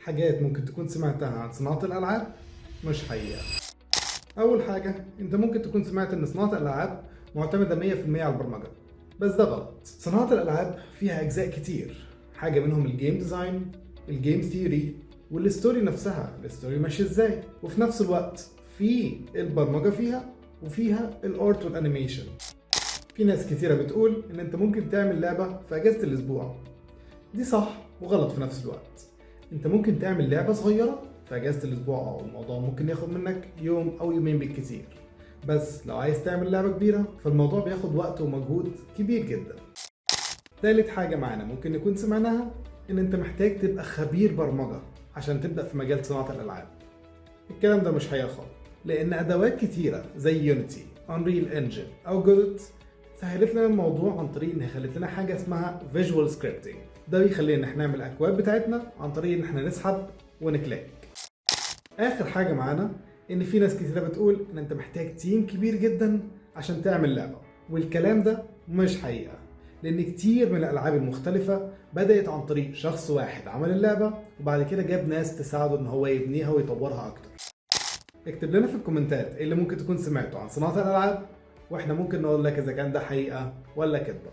حاجات ممكن تكون سمعتها عن صناعة الألعاب مش حقيقة. أول حاجة، أنت ممكن تكون سمعت إن صناعة الألعاب معتمدة 100% على البرمجة، بس ده غلط. صناعة الألعاب فيها أجزاء كتير، حاجة منهم ال game design، ال game theory، وال story نفسها، ال story ماشية ازاي، وفي نفس الوقت في البرمجة فيها، وفيها ال art وال animation. في ناس كتيرة بتقول ان انت ممكن تعمل لعبة في اجازة الاسبوع. دي صح وغلط في نفس الوقت. انت ممكن تعمل لعبة صغيرة في اجازة الاسبوع، او الموضوع ممكن ياخد منك يوم او يومين بالكتير، بس لو عايز تعمل لعبة كبيرة فالموضوع بياخد وقت ومجهود كبير جدا. تالت حاجة معانا ممكن نكون سمعناها، ان انت محتاج تبقى خبير برمجة عشان تبدأ في مجال صناعة الألعاب. الكلام ده مش حقيقة خالص، لأن أدوات كتيرة زي Unity، Unreal Engine أو Godot سهلت لنا الموضوع عن طريق انها خلت لنا حاجة اسمها visual scripting. ده بيخلينا ان احنا نعمل الاكواد بتاعتنا عن طريق ان احنا نسحب ون click. اخر حاجة معانا، ان في ناس كتيرة بتقول ان انت محتاج team كبير جدا عشان تعمل لعبه، والكلام ده مش حقيقه، لان كتير من الالعاب المختلفة بدات عن طريق شخص واحد عمل اللعبة وبعد كده جاب ناس تساعده ان هو يبنيها ويطورها اكتر. اكتب لنا في الكومنتات ايه اللي ممكن تكون سمعته عن صناعة الالعاب، واحنا ممكن نقول لك اذا كان ده حقيقة ولا كذبه.